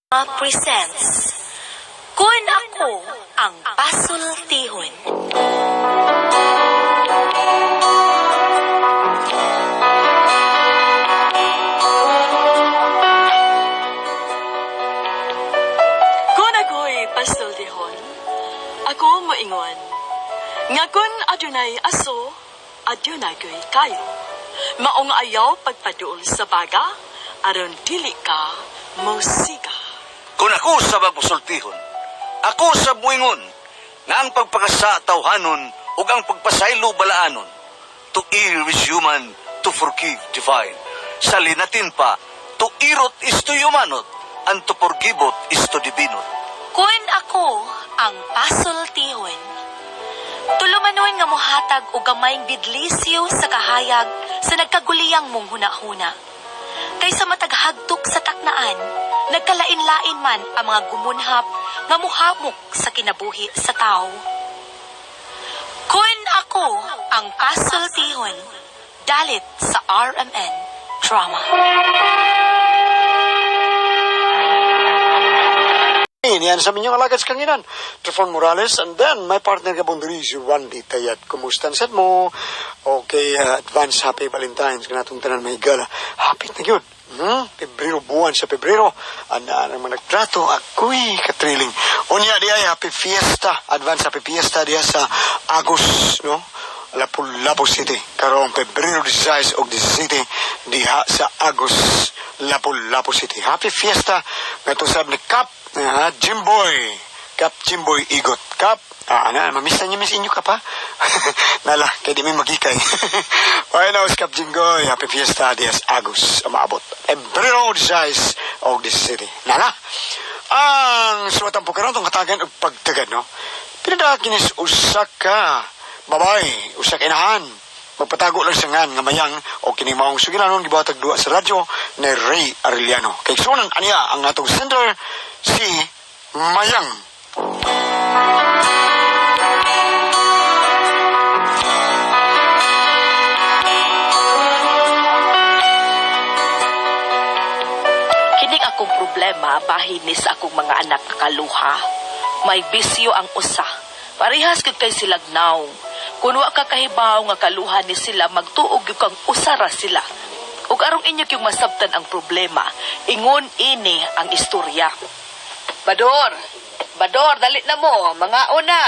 Presents Kun Ako ang Pasultihon. Kung ako'y pasultihon, ako moingon, nga kun adunay aso, adunay ko'y kayo. Maong ayaw pagpaduol sa baga, aron dili ka mosiga. Kung ako sa magmusultihon, ako sa buingon, nga ang pagpakasa tawhanon ug ang pagpasaylo balaanon. To err is human, to forgive divine. Sa linatin pa, to irot is to humanot, and to forgiveot is to divinot. Kun ako ang pasultihon. Tulumanon nga mohatag og gamayng bidlisyo sa kahayag sa nagkaguliyang mong hunahuna. Kaysa matag hagtok sa taknaan, nagkalain-lain man ang mga gumunhap nga muhamok sa kinabuhi sa tao. Kun ako ang pasultihon, dalit sa RMN Drama. Yan sa minyong alagad sa kanginan. Trifon Morales and then my partner gabong diri si Randy Tayat. Kumusta ang set mo? Okay, advance happy Valentine's. Kanatong tanan may gala. Happy na yun. Pebrero, buwan sa Pebrero. Ana ang mga nagtrato. Ako'y katriling. Unya di ay happy fiesta. Advance happy fiesta diya sa Agus, no? Lapu-Lapu City. Karong Pebrero 16 og 17 diha sa Agus, Lapu-Lapu City. Happy Fiesta ngadto sab ni Kap Jimboy. Kap Jimboy Igot. Kap, ana, mamista niya miss inyo ka pa. Nala, kay di mi magikay. Bueno, Kap Jimboy, Happy Fiesta diha sa Agus, umaabot. Pebrero 16 og 17. Nala, ang suwatan po karon tong katagan og pagtagad, no? Pinadakinis usa ka babay, usa ka inahan. Magpatago lang sa ngan nga mayang o kini maong sugilanon gibuhatag duwa sa radyo ni Ray Arellano. Kay sunan aniya ang atong sender si Mayang. Kining akong problema bahin ni sa akong mga anak nga kaluha. May bisyo ang usa. Parehas gyud kay silag naong. Kun wa ka kahibaw nga kaluha ni sila, magtuog gyud kang usa ra sila. Ug arong inyo kyung masabtan ang problema, ingon ini ang istorya. Bador, Bador, dali na mo, mga una.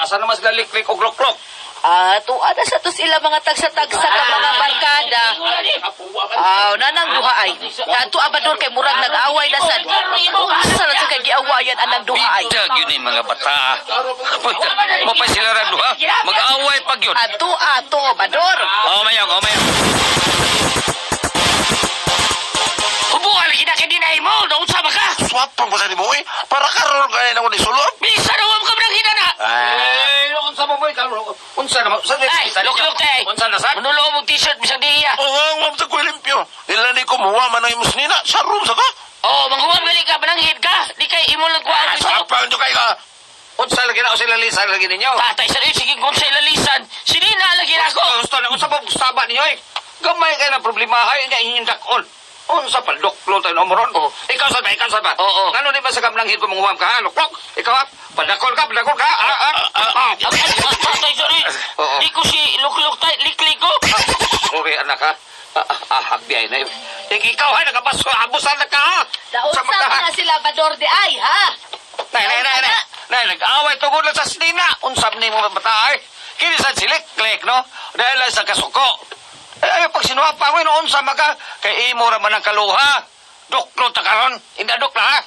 Asa naman sila liklik o gloklok? Ah, tuwa na sa tos ila mga tagsa-tagsa ka mga barkada. Aw, nanang duha ay. Kadto abador kay murag nag-away na sad. Asa na sa kay giawayan anang duha ay. Bida yun eh, mga bata. Mapay sila ra duha. Mag-away pag yun. Ato ato bador. Oh, mayang, oh, mayang. Hubuan lagi na kay mo, naunsa ba ka? Swap pang basa ni mo eh. Para karon kaya na ko ni sulod. Bisa na ka ng hinana. Eh, unsa mo boy? Unsa na unsa na? Ay, luklok kay. Unsa na sad? Manulo mong t-shirt bisag diya. O nga, nga sa ko limpyo. Nila ni kumuha man ang imos nina. Sa room sa ka. Oh, manghuwam gali ka, mananghid ka. Di kay imo lang kuha ang Sa pa kay ka. Unsa lagi na o sila lisan lagi ninyo? Tatay sa sige kung sa ilalisan. Sinina lagi na ako. Gusto na unsa pa saba ninyo eh. Gamay kay na problema ay nya inyong dakol. Unsa pa luklok tayo no moron? Oh. Ikaw sad ba? Ikaw sad ba? Oo. Ngano di ba sa kamlanghid ko manguham ka? ha? Luklok. Ikaw ha? Padakol ka, padakol ka. Ah, ah, ah, ah. Tatay sorry. Oo. Di ko si luklok tay, liklik ko. Sorry anak ha. Ah, ah, ah, hagbi ay na yun. Ikaw ha, nakabaso, abusan na ka ha. Daunsa Sa mga- man na sila bador di ay ha. Nay, nay, nay, nay. Nay, nag-away tungod lang sa sinina. Unsam ni mo bata ay. Kini sa silik, klik, no? Dahil lang sa kasuko. Eh, ay, pag sinuha pa ko, unsa maka, kay imo ra man ang kaluha. Duklo ta karon. Indadok na ha.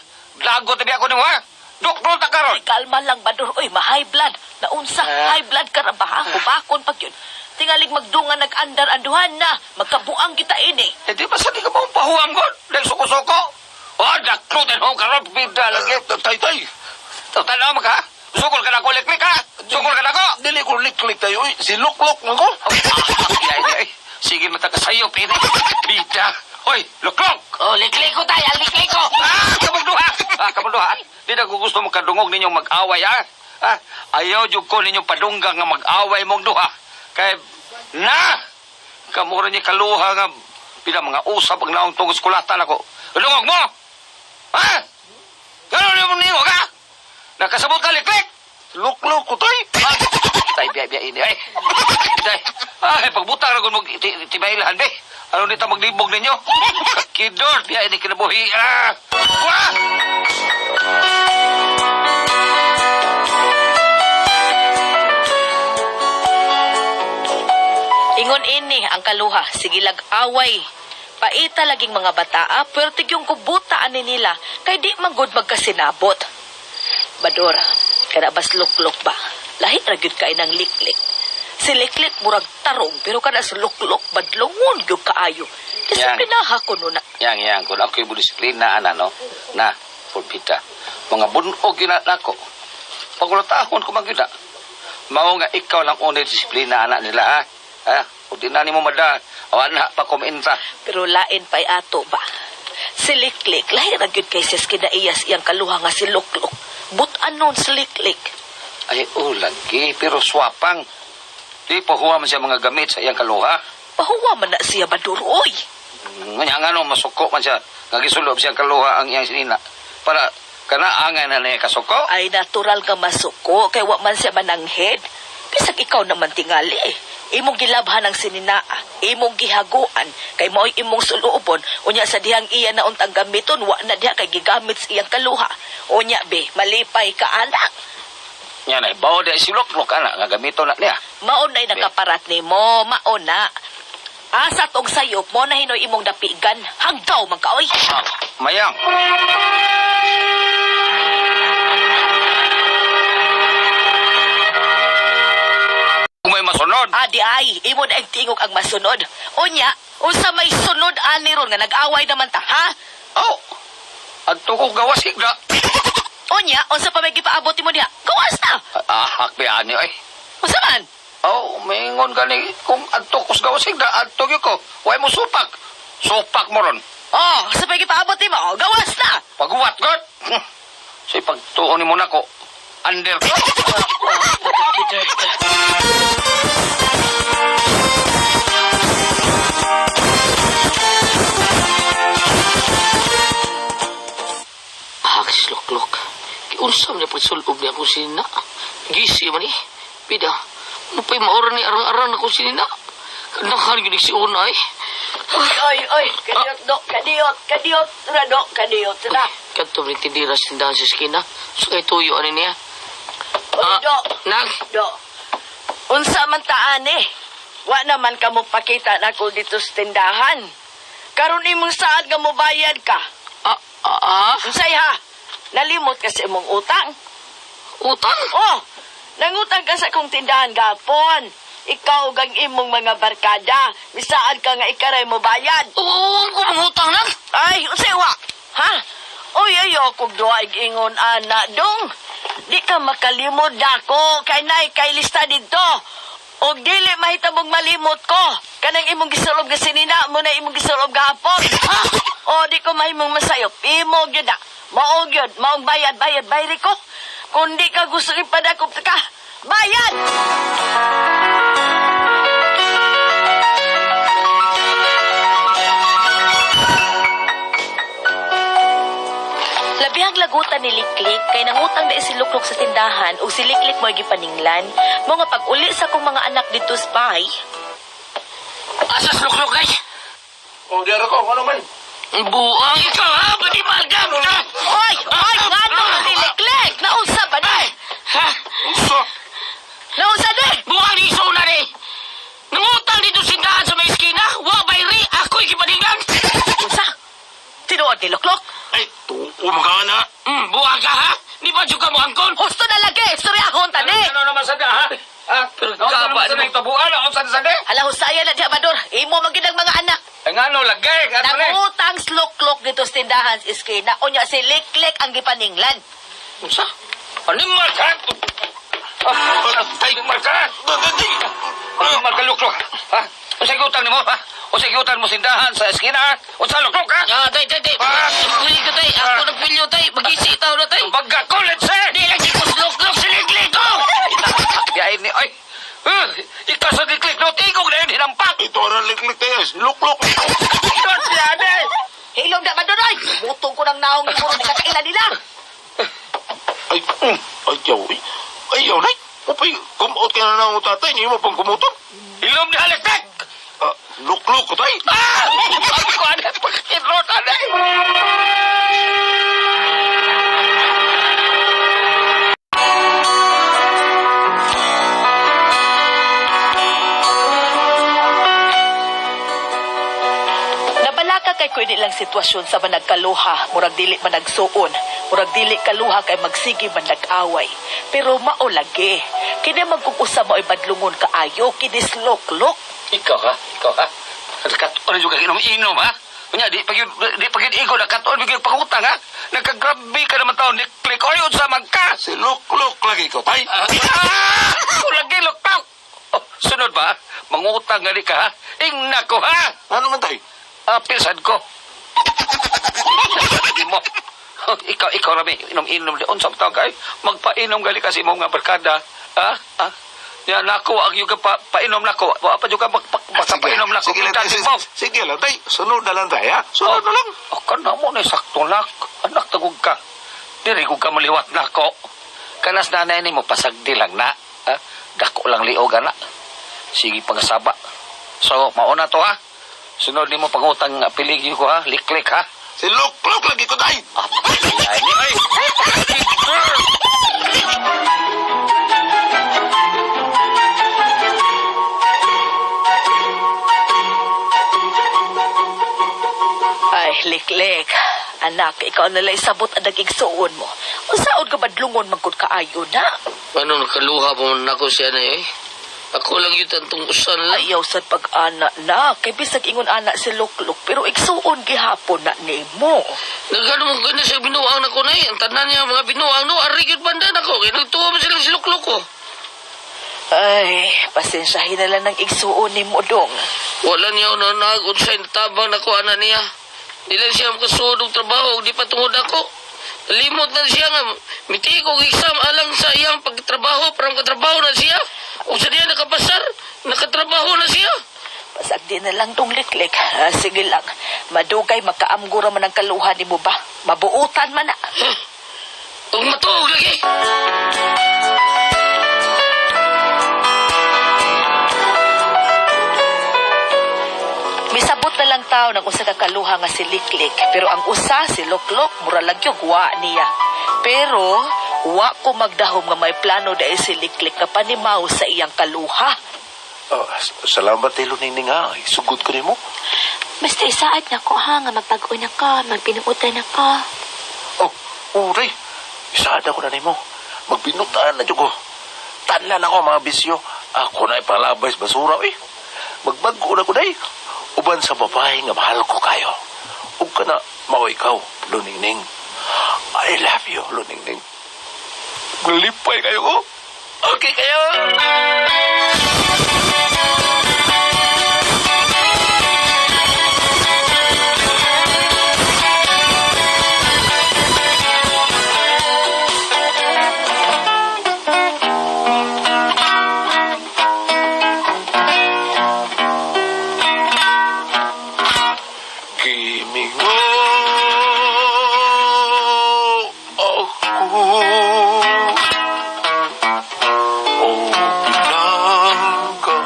Lago tabi ako nimo ha. Duklo ta karon. Kalma lang bador oy, ma-high blood. Naunsa high blood ka ra ba ha? Kubakon pag yun. Tingalig magdungan nag-andar anduhan na. Magkabuang kita ini. Eh, di ba sa di ka mo pahuam ko? Dahil suko-suko. Oh, daklo din ho karon. Bida lagi. Tay, tay. Tanaw mo ka ha? Sukol ka na ko, liklik ha? Sukol ka na ko. Dili ko liklik tayo eh. Si luklok na ko. Ay, ay, ay. Sige, mata ka sa'yo, pini. Bida. Hoy, luklok! Oh, liklik ko tay, ang liklik ko. Ah, kabagduha! Ah, kabagduha! Di na ko gusto makadungog ninyong mag-away, ha? Ah, ayaw jud ko ninyong padunggang nga mag-away mong duha. Kay, na! Kamura niya kaluha nga pila mga usap ang naong tungos kulatan ako. Dungog mo! Ha? Nakasabot ka, liklik! Luklok ko tay. Tay, biya, biya, ini, ay. Tay, ay, pagbutang na kung mag tibailahan, be. Ano nito maglibog ninyo? Kidor, biya, ini kinabuhi. Ah! Wah! Ingon ini ang kaluha, sige away. Paita laging mga bataa, pwerte yung kubuta ani nila, kay di man gud magkasinabot. Bador, kada bas luklok ba? Lahi ra gyud kay nang liklik. Si liklik murag tarong, pero kada sa luklok badlongon gyud kaayo. Disiplinaha ko no na. Yang, yang, kung ako'y disiplina, ana, no? Na, pulpita. Mga bunog yun na nako. Pagulatahon ko magyud na. Mao nga ikaw lang unay disiplina, ana nila, ha? Ha? Kung di na ni mo mada, o ana pa kuminta. Pero lain pa'y ato ba? Si Liklik, lahi ra gyud kay sis kinaiyas iyang kaluha nga si Luklok. But-anon si Liklik. Ay, oh, lagi, pero swapang. Di pa huwa man siya mga gamit sa iyang kaluha. Pahuwa man na siya Bador, oy. Nga nga no, masuko man siya. Nga gisulob siyang kaluha ang iyang sinina. Para kana angay na niya kasuko. Ay natural nga masuko kay wa man siya mananghed. Bisag ikaw naman tingali eh. Imong gilabhan ang sininaa, imong gihaguan, kay mao'y imong suluobon, unya sa dihang iya na untang gamiton, wa na diha kay gigamit sa iyang kaluha. Unya be, malipay ka anak. Nga na, bawo di si Luklok, ana, nga gamito na niya. Mao na'y nakaparat nimo, mao na. Asa tong sayop mo na hinoy imong dapigan, hanggaw man ka oy. Ah, mayang. Kung may masunod. Adi ay, imo na ang tingog ang masunod. Unya, unsa may sunod ani ron nga nag-away naman ta, ha? Oh, adto ko gawas higda. Unya, unsa pa may gipaabot nimo diha? Gawas na. Ah, hakbian niyo eh. Unsa man? Oh, mingon gani kung adto ko sa gawas higda, adto gyud ko. Way mo supak. Supak mo ron. Oh, sa may gipaabot nimo, oh, gawas na. Paguwat god. So pagtuon nimo nako. Under ko. Haks luklok. Kiunsam niya pagsulob niya akong sinina. Gisi man eh. Pida, ano pa'y maura ni arang-arang na akong sinina? Kanahan yun si Una eh. Oy, oy, kadiyot do, kadiyot, kadiyot, ra do, kadiyot ra. Kadto ni tindira sa tindahan sa eskina. So kay tuyo ano niya. Oy, do, Nag, do. Unsa man taan eh. Wa naman ka mo pakita nako dito sa tindahan. Karon imong saad nga mobayad ka. ah, ah, ah, Unsay ha? Nalimot ka sa imong utang. utang? Oh, nangutang ka sa akong tindahan gapon. Ikaw ug ang imong mga barkada. Misaan ka nga ikaray mo bayad. Oo, ko mangutang nag. Ay, unsay wa? Ha? Uy, ayoko duha ingon ana dong. Di ka makalimod dako kay nay kay lista didto. Og dili mahitabong malimot ko. Kanang imong gisulob nga sinina mo na imong gisulob gahapon. Ha? O di ko mahimong masayop. Imo gyud na. Mao gyud, maong bayad bayad bayri ko. Kung di ka gusto ipadakop ka, bayad! Labihang lagutan ni Liklik kay nangutang na si Luklok sa tindahan ug si Liklik mo'y gipaninglan. Mo nga pag-uli sa akong mga anak dito sa bahay, Asas luklok ay. Oh, di ko ano man? Buang ikaw ha, pati malgam ka. Oy, oy, ngadto ni Liklik. Naunsa ba ni? Ha? Unsa? Naunsa ni? Buang ni Sona ni. Nangutang dito sa tindahan sa may eskina. Wa bayri, ako'y gipaninglan. Unsa? Tinuod ni Luklok? Ay, tuo mga na. Buang ka ha? Di ba juga mo angkon? Husto na lagi, istoryahon ta ni. Ano naman sa ha? Ha? Pero Ano kaba naman sa naman. tabuan? Ano sa sa Hala husaya na diha Bador. Imo man gid ang mga anak. Ay ngano lagay, ngano ni? Nangutang sluklok dito sa tindahan sa iskina. Unya si Liklik ang gipaninglan. Unsa? Animal ka? Animal ka? Animal ka luklok. Ha? Unsa giutang nimo? Ha? Unsa giutang mo sindahan sa eskina? ha? Unsa luklok ha? Ah, tay, tay, tay. Ah! Pili ko, tay. Ako nagpilyo, tay. Mag-isi tao na, tay. Baga ko, let's say. Di lang si Luklok si Liglig ko! Biyahe ni ay. Ikaw sa liklik no tigog na yun hinampak. Ito ra liklik tayo. Luklok. Don't biyahe. Hilom na Bador oy. Butong ko ng naong ni Muro nakakaila nila. Ay. Ayaw, eh. Ayaw, nay. Upay, kumot ka na ng tatay, hindi mo pang kumuton. Ilom ni Alektek! Ah, lukluk ko, tay. Ah! Sabi ko, ano, pagkakirot, ano eh. Nabalaka kay kuy lang sitwasyon sa managkaluha, murag dili managsuon, murag dili kaluha kay magsige man nag-away. Pero mao lagi. Kini magkung-usa mao'y badlungon kaayo, kini sloklok. Ikaw ha? Ikaw ha? Nakatuon na ka inom-inom ha? Kunya, di pag yun ikaw, nakatuon bigyan pangutang ha? Nagkagrabe ka naman taon, niklik, oy, unsa man ka? Si lukluk lagi ko, tay. Ah! Lagi, luktaw! Oh, sunod ba? Mangutang gali ka ha? Ingna ko ha? Ano man, tay? Pilsan ko. Di mo. Oh, ikaw rami, inom-inom di unsa man tawag ay magpainom gali kasi mo nga barkada. Ha? Ha? Ya nako ang yung pa, painom nako. Wa pa jud ka painom nako. Sige lang, Kita tay. di mo. Sige lang, tay. Sunod na lang, tay, ha? Sunod na lang. Oh, kana mo na sakto nak. Anak tagog ka. Diri ko ka maliwat nako. Kanas nanay nimo pasagdi lang na. Ha? Dako lang liog ana. Sige pangasaba. So, mauna to ha. Sunod nimo pangutang piligi ko ha, liklik ha. Si lukluk lagi ko, tay. Ay, ay, Ay, liklik. Anak, ikaw na lang isabot ang nagigsuon mo. Unsaon ka badlungon man gud kaayo na? Ano, nakaluha pa man ako siya na eh. Ako lang yun tantong usan lang. Ayaw sa pag-ana na. Kay bisag ingon ana si Lukluk, pero igsuon gihapon na nimo. Nagano mo ganda sa binuang nako na eh. Ang tanan niya mga binuang no, ari gyud banda nako. Kay nagtuwa man silang siluklok ko. Ay, pasensyahin na lang ng igsuon nimo dong. Wala niya na nag unsay tabang nako ana niya. Di lang siya makasuod og trabaho ug di pa tungod ako. Limot na siya nga miti ko og exam alang sa iyang pagtrabaho para makatrabaho na siya. Ug sa diya nakapasar, nakatrabaho na siya. Pasagdi na lang dong liklik. Ah, sige lang. Madugay makaamgo ra man ang kaluha nimo ba? Mabuutan man na. Ug matuog lagi. Misabot na lang tao ng usa ka kaluha nga si Liklik, pero ang usa si Loklok mura lang gyud wa niya. Pero wa ko magdahom nga may plano dahil si Liklik nga panimaw sa iyang kaluha. Oh, salamat, tay, Luningning, ha. Ay, Sugod ko nimo. Basta isaad na ko ha, nga magpag-una ka, magpinuutan na ka. Oh, uray. Isaad ako na nimo. Magbinutaan na dyan ko. Tanlan ako, mga bisyo. Ako na ipalabay sa basura, eh. Magbago na ko, day. Uban sa babae nga mahal ko kayo. Ug ka na, mao ikaw, Luningning. I love you, Luningning. Malipay kayo ko. Okay kayo. Gimingo ako. O pinangka ko.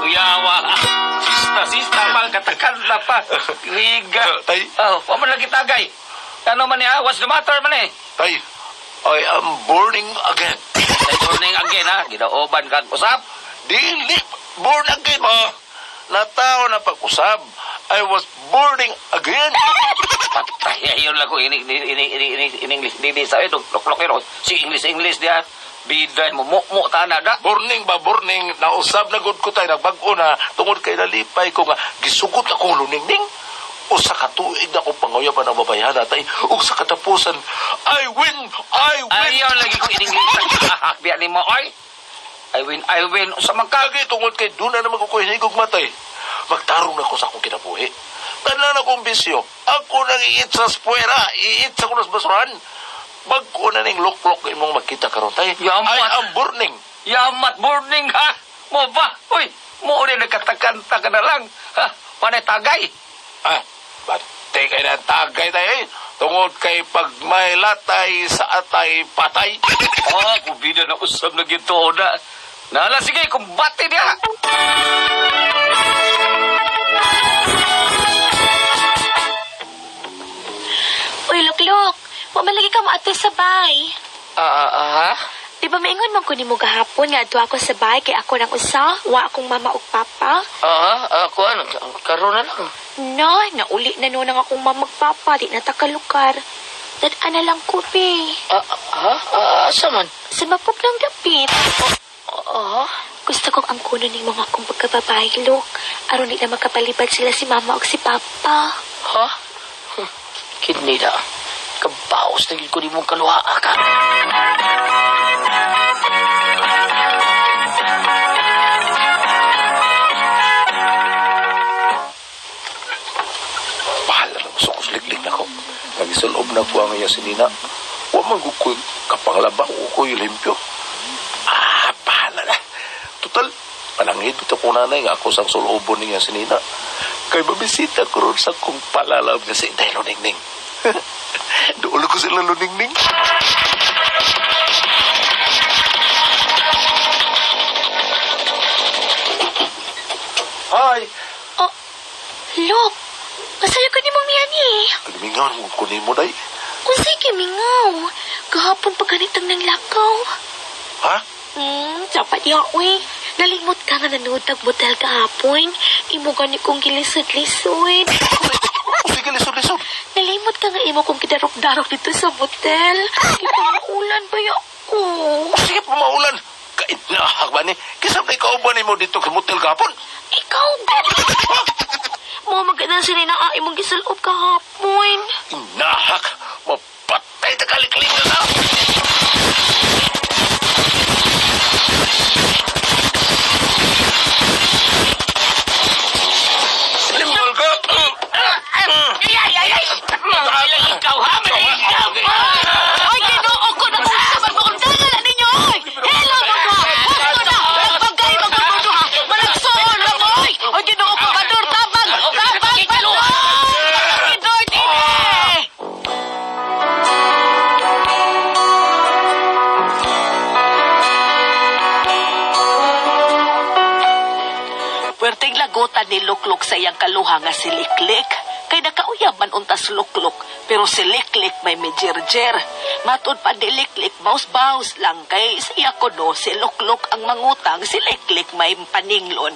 Uyawa. Sista, sista pa, katakanta pa. Liga. Tay. Oh, wa man lagi tagay. Ano man niya? What's the matter man eh? Tay, I am burning again. Ay, morning again ha. Ginauban kag usap. Dili, born again ba? Natawa na pag-usab. I was burning again. Patay, ayun lang ko. Ini, ini, ini, ini, ini, in English. Dili sa ito. Lok, lok, Si English, English diya. Bida mo, mo, mo, tana da. Burning ba, burning. Nausab na gud ko tayo. Nagbag-o na. Tungod kay nalipay ko nga. Gisugot ako luningning. Usa ka tuig na ko panguya pa ng babayhana tay. Ug sa katapusan, I win! I win! Ayaw lagi ko in English. Biya ni mo, oy. I win, I win. Usa man ka. Kagi tungod kay doon na naman ko hinigog matay. Magtarong na ko sa akong kinabuhi. Tanan akong bisyo. Ako nang iit sa spuwera. Iit sa kunas basurahan. Bagko na ning luklok imong makita karon tay. Yamat. I am burning. Yamat morning ha. Mo ba? Uy, mo rin nagkatakanta ka na lang. Ha? Panay tagay. Ah, bate kay na tagay tayo eh. Tungod kay pag may latay sa atay patay. Ah, kubida na usab na gito na. Nala, sige, kumbate niya. Uy, Luklok, wa man lagi ka moadto sa bay. Ah, ah, ha? Di ba maingon man ko nimo gahapon nga adto ako sa bay kay ako nang usa, wa akong mama ug papa? Ah, ah, kuan, karon na lang. No, nauli na noon ang akong mama ug papa, di na ta kalukar. Dad-an na lang ko, be. Ah, ha? Ah, asa man? Sa mapog lang dapit. Ah, Gusto kong angkunon ni mga akong pagkababae, Lok. Aron di na makapalibad sila si mama ug si papa. ha? Kidney na. Kabaos na gid ko nimong kaluha ka. Bahala na gusto ko liglig na ko. Nagisulob na ko ang iya si Nina. Wa man gud ko'y kapanglaba ko ko'y limpyo. Ah, bahala na. Total, panangit ito ko nanay nga ako sang sulobon niya si Nina. Kay mabisita ko ron sa kong palalab nga si Inday Luningning. Duol ko sila Luningning. Hi! Oh, Lok, masaya ko ni mong miyani. Agmingaw mo ko nimo day. Unsay kimingaw? Gahapon pa ganitang nang lakaw. Ha? Dapat ya, uy. Nalimot ka nga nanood ng motel kahapon. Imo gani kong gilisod-lisod. Sige, lisod-lisod. Nalimot ka nga imo kong kidarok-darok dito sa motel. Ipamaulan ba ya ako? Sige, pamaulan. Kainahak ba ni? Kisa may kauban nimo dito sa motel gapon. Ikaw ba? Mo maganda sila na ang imong gisulob kahapon. Inahak! Mapatay ta kalikling na na! Limbol ka! Ay, ay, ay, ay! Ay, ikaw ha? May ikaw! Ay, Ginoo ko na kung sa magpakundangan na ninyo, oy! Hello, mga! Husto na! Nagpagay, magpagpundo, ha! Malagsoon na mo, oy! Oy, Ginoo ko, Bador, tabang! Tabang, Bador! Bador, dine! Puwerteng lagotan ni Luklok sa iyang kaluha nga si Liklik. Kay nakauyab man untas Luklok, pero si Liklik may mejerjer. Matud pa ni Liklik, baus-baus lang kay sa iya kuno si Luklok ang mangutang, si Liklik may paninglon.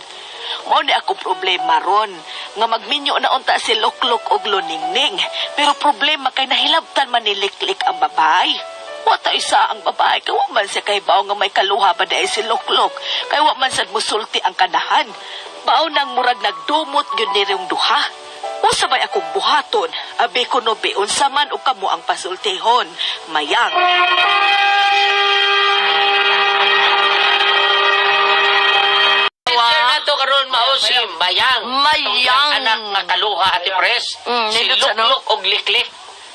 Mao ni ako problema ron, nga magminyo na unta si Luklok og Luningning. Pero problema kay nahilabtan man ni Liklik ang babae. Wata isa ang babae kay wa man siya kahibaw nga may kaluha ba dahil si Luklok kay wa man sad musulti ang kanahan. Bao nang murag nagdumot gyud ni riyong duha. Usa bay akong buhaton, abi ko no bi unsa man og kamo ang pasultihon, mayang. Sir na to karon mao si Mayang. Mayang. Anak nga kaluha ati pres. Si Nindot sa, no? Luklok og Liklik.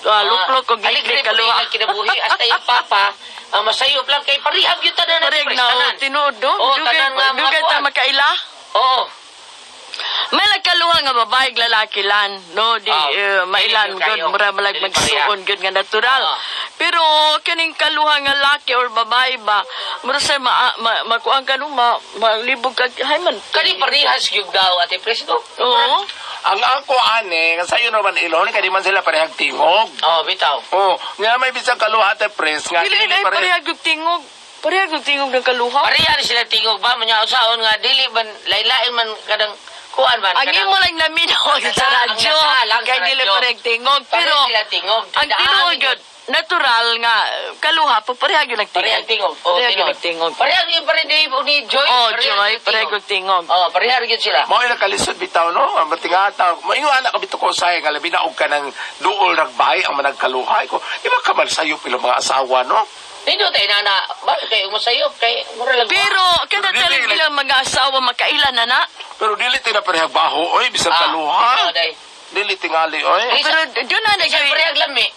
Ah, Luklok og Liklik kaluha. Kaluha kinabuhi hasta yung papa. Ang masayop lang kay parihab gyud tanan ati Parehag pres na, oh, tanan. tinuod, no? Oo, Dugay, tanan nga mga dugay ta kuwan. makaila. Oo. May nagkaluha nga babae ug lalaki lan, no? Di Ah, mailan dili gud, kayo. mura malag Dili magsuon gud nga natural. Ah. Pero kining kaluha nga laki or babae ba, mura sa ma, ma, makuang ka no, ma, malibog ka, hay man. Kani parihas gyud daw ati pres no. Oo. Ang ako ane, nga sayo naman ilon, kay di man sila parehag tingog. Oh, bitaw. Oh, nga may bisang kaluha te pres nga Dili dili na pare- parehag og tingog. Parehag og tingog ng kaluha. Pareha ni sila tingog ba man usaon nga dili man laylain man kadang kuan man Ang kadang imo lang naminaw sa radyo, Ang nasala kay sa dili radyo. parehag tingog. Pero Pareha sila tingog. ang Daan tinuod gyud. gyud, natural nga kaluha pa parehag gyud nagtingog. Parehag tingog. Oh, Parehag gyud tinuod. nagtingog. Parehag yun pa rin ni Joy. Oh, Joy, parehag gyud og tingog. Oh, pareha gyud sila. Mao ila kalisod bitaw no, ang matingata. Maingon anak ka bitaw ko say nga labi na og kanang duol nagbahay ang managkaluhay ko. Di ba kamal sayo pila mga asawa no? Nindot ay nana, bakit kayo masayop kay mura lang. Pero kada Pero dili, talang ilang mga asawa makailan na na. Pero dili ti na parehag baho oy bisan Ah, kaluha. ikaw, day. Dili tingali oy. Ay, Pero doon na Ay, nag parehag lami.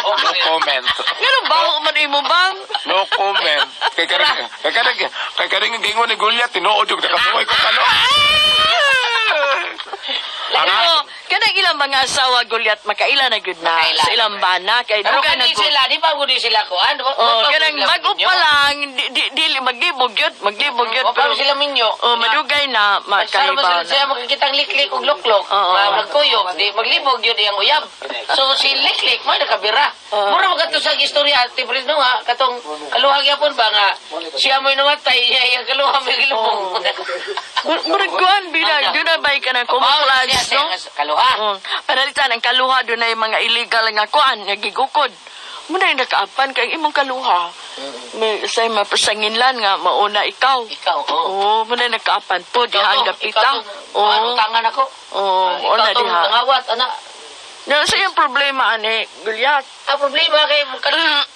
No comment. Ngano baho man imo bang? No comment. Kay kanang kay kanang kay kanang gingon ni Goliath tinuod yung nakasuway ko kalo. Pero kanang ilang mga asawa Goliath makaila na gyud na Makaila. sa ilang bana kay Pero dugay na kani gud. sila, di ba gud sila kuan? Oh, kanang bago pa lang di di dili maglibog gyud, maglibog gyud Wa pa sila minyo. Oh, madugay na Magsara makaibaw man sila na. siya makikitang liklik og luklok. Oo. Ma magkuyog, di maglibog yun iyang uyab. So si liklik may nakabira. Oo. Mura man kadto sa istorya Ate Pres no nga katong kaluha gyapon ba nga siya mo'y namatay, iya iyang kaluha may gilubong. Murag kuan bila doon na bay ka ng camouflage no? Kaluha. Oh, panalitan ang kaluha doon na yung mga illegal nga kuan nga gigukod. Muna yung nakaapan kay imong kaluha. May say mapasanginlan nga mauna ikaw. Ikaw, oo. Oo, muna yung nakaapan po diha ang dapita. Oo. Oo. Utangan ako. Oo, Ikaw una tong diha. nangawat, ana. Na sa yung problema ani, Goliath. Ang problema kay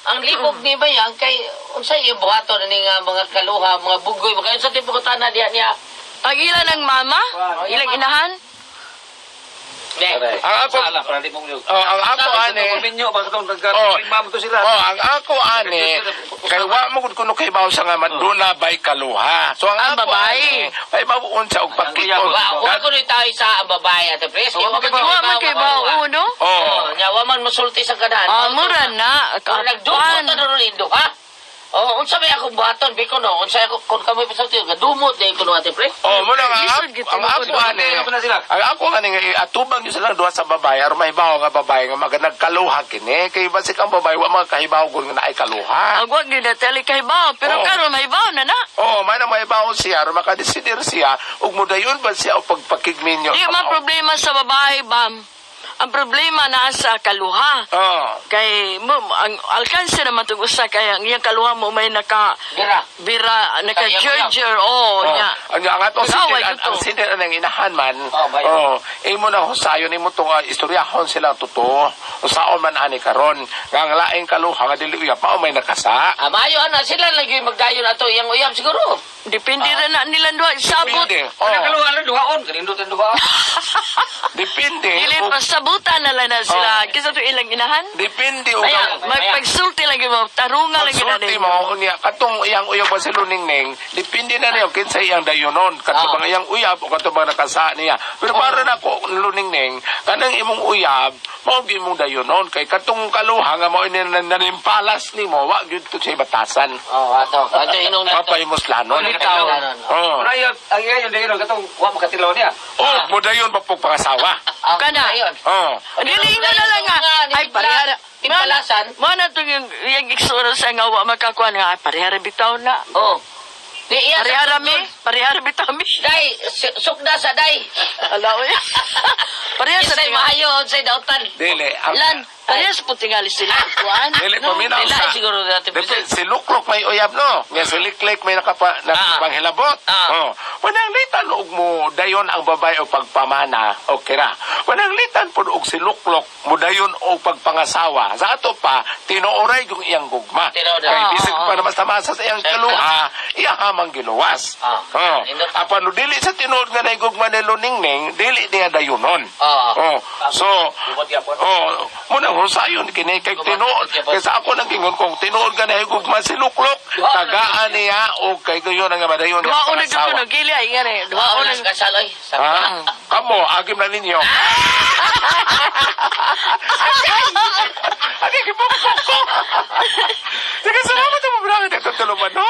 ang libog ni Bayang kay unsay iyang buhaton ni nga mga kaluha, mga bugoy, mga unsa tipo tana diha niya. Ang ila ng mama, ilang inahan. Ang ako para di mong Oh, ang ako ani. Minyo ba katong Oh, nagka to sila. Oh, ang ako ani kay wa mo gud kuno kay bawo sa nga maduna bay kaluha. So ang Ang ako babae. ani, ay mawon sa og pagkitol. Wa wa ko ni tayo sa ang babae Ate Pres. Kay wa Wa man kay bao no? Oh. Nya wa man mosulti sa kanahan. Ah, mura na Nagdumot kaapan. na ron indo ha. Oh, unsa may akong buhaton biko no? Unsa ako kun kamo pasulti gadumot day kuno Ate Pres. Oh, mo na nga Lisod ang, gid ang ako tinuod. ani. Ang ako ani nga atubang gyud silang duha sa babae aron mahibaw nga babae nga mga nagkaluha kini kay basik ang babae wa mga kahibaw gud nga naay kaluha. Ang wag gyud na teli kay bao, pero Oo. karon may bao na na. Oh, may na mahibaw siya aron makadesidir siya ug modayon ba siya og pagpakigminyo. Di man problema sa babae, bam. Ang problema naa sa kaluha. Oh. Kay mo ang alkanse naman tong usa kay ang iyang kaluha mo may naka Bira. bira naka Kaya gerger oh nya. Ang atong Mag-away sindir, gud to. ang sindir ang inahan man. Oh, bayo. Oh, imo na husayon imo tong istoryahon sila totoo. Usaon man ani karon nga ang laing kaluha nga dili uyab mao may nakasa. Ah, maayo ana sila lagi magdayon ato iyang uyab siguro. Depende ra na nilang duha sabot. Depende. Oh. Oh, Kaluha lang duhaon, kanindot ang duha. depende. Dili Og- pasabutan na lang na sila Oh. kaysa to ilang inahan. Depende og Maya, ang Magpagsulti lang gyud mo, tarunga lang gyud na pagsulti ninyo. mo unya katong iyang uyab ba si Luningning, depende na niyo kinsa iyang dayonon, kato Ah. bang iyang uyab o kato bang nakasa niya. Pero para nako Luningning, kanang imong uyab mao gyud imong dayonon kay katong kaluha nga mao ni nanimpalas nimo, wa gyud to siya batasan. Oh, ato. Ato inong na. Papay muslanon. Bitaw. Oh. Una yun, ang iya yun dayon katong wa makatilaw niya. Oh, mo dayon pa pong pangasawa. Kana. Oh. Dili na lang nga. Ay parehara. Timpalasan. Mo na tong yung yung iksuro sa nga wa makakuan nga ay parehara bitaw na. Oh. Di iya. Parehara mi, parehara bitaw mi. Day, sukda sa day. Ala oy. Parehara sa Isay tingali. maayo unsay dautan. Dili ang Lan, parehara sa putingali sila kuan. Dili paminaw Dili sa. siguro dati. Depende, si Luklok may uyab no. Nga si Liklik may nakapa nakapanghilabot. Ah. Oh. Pananglitan og mo dayon ang babae og pagpamana, okay ra. Pananglitan pud og si Luklok mo dayon og pagpangasawa. Sa ato pa tinuoray yung iyang gugma. Tinuoray. Kay bisig Ah, pa naman tamasa sa iyang kaluha, iya hamang giluwas. Ah. Oh. Indot. Apan no, dili sa tinuod nga naigugma ni Luningning, dili niya dayonon. Ah. Oh. So, Ubod gyapon. Oh, muna husayon kini kay tinuod kay sa ako nang ingon kung tinuod ka na higugma si Luklok, tagaan niya o kay gayon ang madayon niya Duha una gyud pangasawa. kuno gili ay ngani. Duha Wala una. sa kasal oy. Ha? Kamo, agim na ninyo. Agi, gipapapok ko. Sige, salamat mo, bravo. Ito tuluman, no?